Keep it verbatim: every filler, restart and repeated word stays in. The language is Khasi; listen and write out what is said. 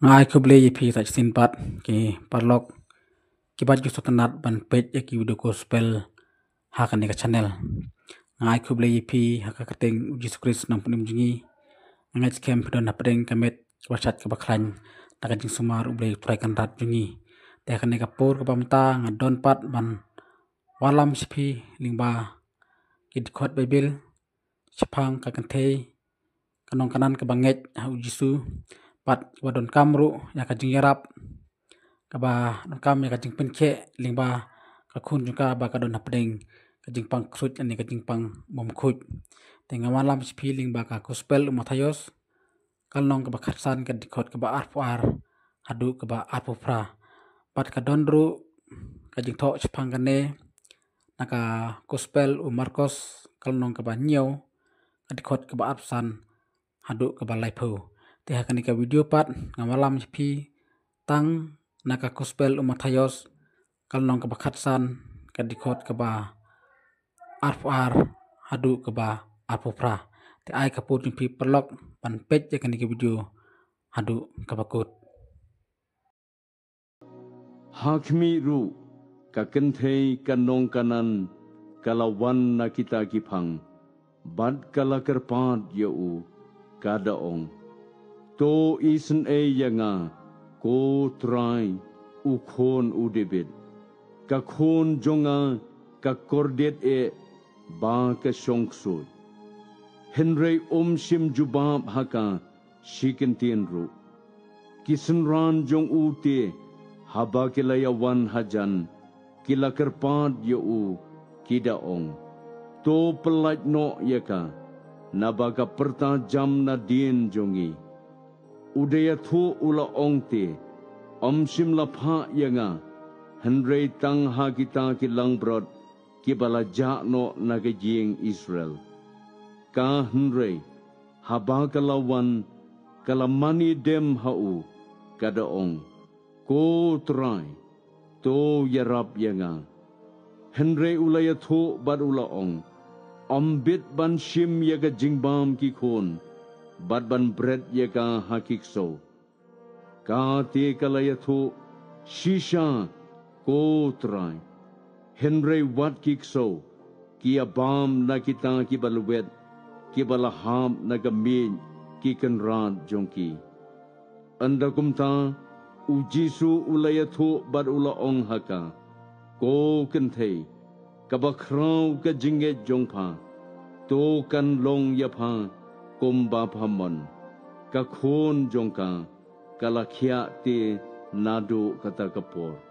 Nga ai khublei ïa phi sa shisien pat ki paralok kiba ju sngewtynnat ban peit ïa ki video gospel ha kane ka channel. Nga ai khublei ïa phi ha ka kyrteng u Jisu Khrist nongpynim jong ngi. Nga ngeit skhem phi don hapdeng ka met kaba shait kaba khlaiñ na ka jingsumar U Blei U Trai Kynrad jong ngi. Te ha kane ka por kaba mynta nga don pat ban wallam sha phi lyngba ki dkhot Baibl shaphang ka kynthei ka nongkanan kaba ngeit ha u Jisu, pat kaba donkam ruh ïa ka jingïarap, kaba donkam ïa ka jingpynkheiñ lyngba ka khun jong ka ba ka don hapdeng ka jingpang ksuid lane ka jingpang bymkhuid. Te nga wallam sha phi lyngba ka gospel u Mathaios, ka lynnong kaba khatsan, ka dkhot kaba arphew ar haduh kaba arphew phra. Bad ka don ruh ka jingthoh shaphang kane na ka gospel u Markos, ka lynnong kaba hynñiew, ka dkhot kaba arphew san haduh kaba laiphew. Te ha kane ka video pat nga wallam sha phi tang na ka gospel u Mathaios, ka lynnong kaba khatsan, ka dkhot kaba arphew ar haduh kaba arphew phra. Te ai ka por jong phi paralok ban peit ïa kane ka video haduh kaba kut. Ha khmih ruh, ka kynthei ka nongkanan ka la wan na kita ki phang, bad ka la kyrpad ïa u, ka da ong: To isynei ïa nga, ko Trai, u khun u Dabid. Ka khun jong nga ka kordit eh ba ka shong ksuid. Hynrei um shym jubab ha ka shi kyntien ruh. Ki synran jong u te, haba ki la ïa wan hajan, ki la kyrpad ïa u, ki da ong: To pyllait noh ïa ka, naba ka pyrta jam nadien jong ngi. U da ïathuh u la ong te: Um shym la phah ïa nga, hynrei tang ha kita ki langbrot kiba la jah noh na ka ïing Israel. Ka hynrei, haba ka la wan, ka la mane dem ha u, ka da ong: Ko Trai, to ïarap ïa nga. Hynrei u la ïathuh bad u la ong: Um bit ban shim ïa ka jingbam ki khun, bad ban bret ïa ka ha ki ksew. Ka te ka la ïathuh: Shisha, ko Trai. Hynrei wat ki ksew ki ïa bam na kita kiba lwet, kiba la hap na ka miej ki kynrad jong ki. Ynda kumta, u Jisu u la ïathuh bad u la ong ha ka: Ko kynthei, kaba khraw ka jingngeit jong pha, to kan long ïa pha kumba pha mon. Ka khun jong ka ka la khiah te naduh kata ka por.